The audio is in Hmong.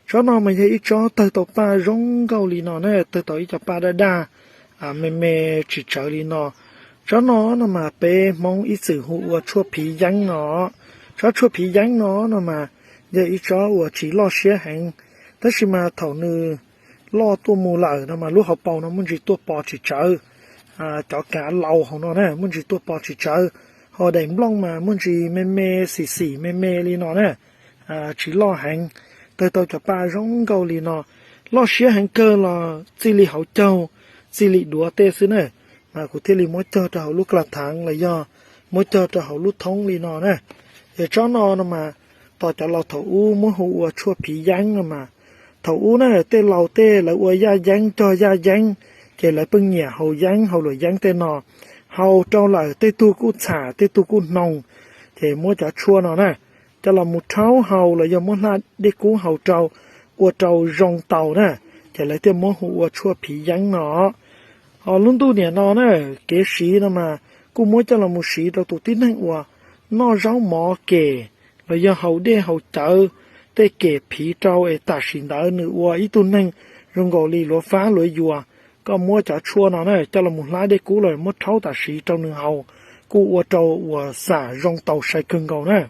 Tsob no mas yog ib tsob tawg tau paj zoo nkauj li no na, tawg tau ib co paj daj daj, me me tsis tsawv li no. Tsob no no mas peb Hmoob ib txwm hu ua tshuaj phiv yeeb no. Tsob tshuaj phiv yeeb no no mas yog ib tsob uas tsis loj siab heev, tab sis mas thaum nws loj tuaj mus lawm no mas lub hauv paus no muaj ntsis tuaj pos tsis tsawv. Cov kav laus hauv no na muaj ntsis tuaj pos tsis tsawv, ho daim nplooj mas muaj ntsis me me xim xim me me li no na, tsis loj heev, tawg tau cov paj zoo nkauj li no. Loj siab heev kawg los txij li hauv caug, txij li duav tej xwb na, mas kuv thiaj li muab cog rau hauv lub kla thaav los yog muab cog rau hauv lub thoob li no na. Es tsob no no mas tos cov laus thaum ub muab hu ua tshuaj phiv yeeb no mas, thaum ub na tej laus tej lawv ua yaj yeeb cog yaj yeeb, ces lawv pheej nyiam haus yeeb haus luam yeeb tej no. Haus rau lawm tej tug kuj txham tej tug kuj hnoos, ces muab cov tshuaj no na coj los mus rhaub haus los yog muab hlab dej kub haus rau, ua rau zoo taus na, ces lawv thiaj muab hu ua tshuaj phiv yeeb no. Ho lub ntuj niam no na, kev siv no mas kuj muab coj los mus siv rau tus tib neeg uas noj zaub mov kem los yog haus dej haus cawv tej kem phiv rau es tam sim ntawd nws ua ib tug neeg zoo nkaus li luav fab luav yuas. Koj muab cov tshuaj no na coj los mus hlab dej kub los muab rhaub tam sim rau nws haus, kuj ua rau uas xam zoo taus sai kawg nkaus na.